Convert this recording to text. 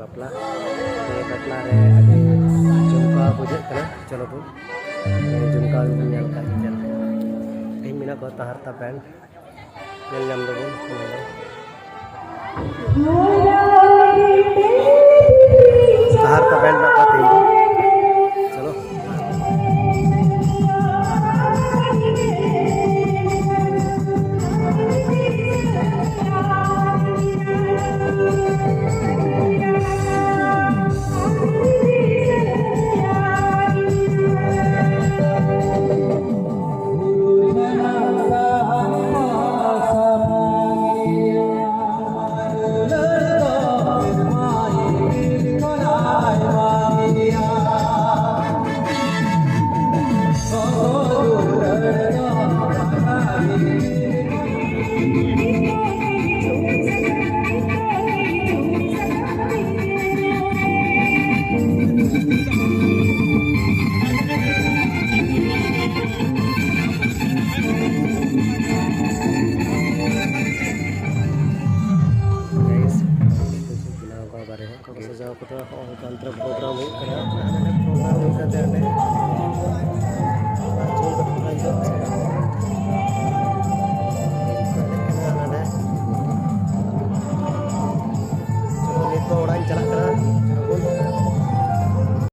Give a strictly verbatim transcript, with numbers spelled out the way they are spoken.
ᱵᱟᱯᱞᱟ, ᱱᱤᱭᱟᱹ ᱵᱟᱯᱞᱟ ᱨᱮ ᱟᱹᱰᱤ ᱡᱚᱢᱠᱟᱣ ᱵᱩᱡᱷᱟᱹᱜ ᱠᱟᱱᱟ᱾ ᱪᱚᱞᱚ ᱵᱚᱱ ᱡᱚᱢᱠᱟᱣ ᱵᱚᱱ ᱧᱮᱞ ᱠᱟᱜ ᱜᱮ ᱪᱮᱫ ᱞᱮᱠᱟ᱾ ᱛᱮᱦᱮᱧ ᱢᱮᱱᱟᱜ ᱠᱚᱣᱟ ᱛᱟᱦᱟᱨᱛᱟ ᱵᱮᱱᱰ, ᱧᱮᱞ ᱧᱟᱢ ᱫᱟᱵᱚᱱ ᱱᱚᱰᱮ᱾ ᱛᱟᱦᱟᱨᱛᱟ ᱵᱮᱱᱰ ᱢᱮᱱᱟᱜ ᱠᱚᱣᱟ ᱛᱮᱦᱮᱧ ᱫᱚ᱾ ᱪᱚᱞᱚ᱾ Guys, ᱵᱮᱱᱟᱣ ᱠᱚ ᱵᱟᱨᱦᱮ ᱦᱚᱸ ᱠᱚ ᱥᱟᱡᱟᱣ ᱠᱟᱫᱟ᱾ ᱦᱚᱸᱜᱼᱚ ᱱᱚᱝᱠᱟ ᱚᱱᱛᱮ ᱨᱮ ᱯᱨᱳᱜᱨᱟᱢ ᱦᱩᱭᱩᱜ ᱠᱟᱱᱟ᱾ ᱦᱟᱸᱰᱮ ᱯᱨᱳᱜᱨᱟᱢ ᱦᱩᱭᱩᱜ ᱠᱟᱱ ᱛᱟᱦᱮᱸ ᱦᱟᱸᱰᱮ᱾ ᱟᱨ ᱪᱮᱫ ᱞᱮᱠᱟ ᱯᱨᱳᱜᱨᱟᱢ ᱦᱩᱭᱩᱜ ᱠᱟᱱᱟ?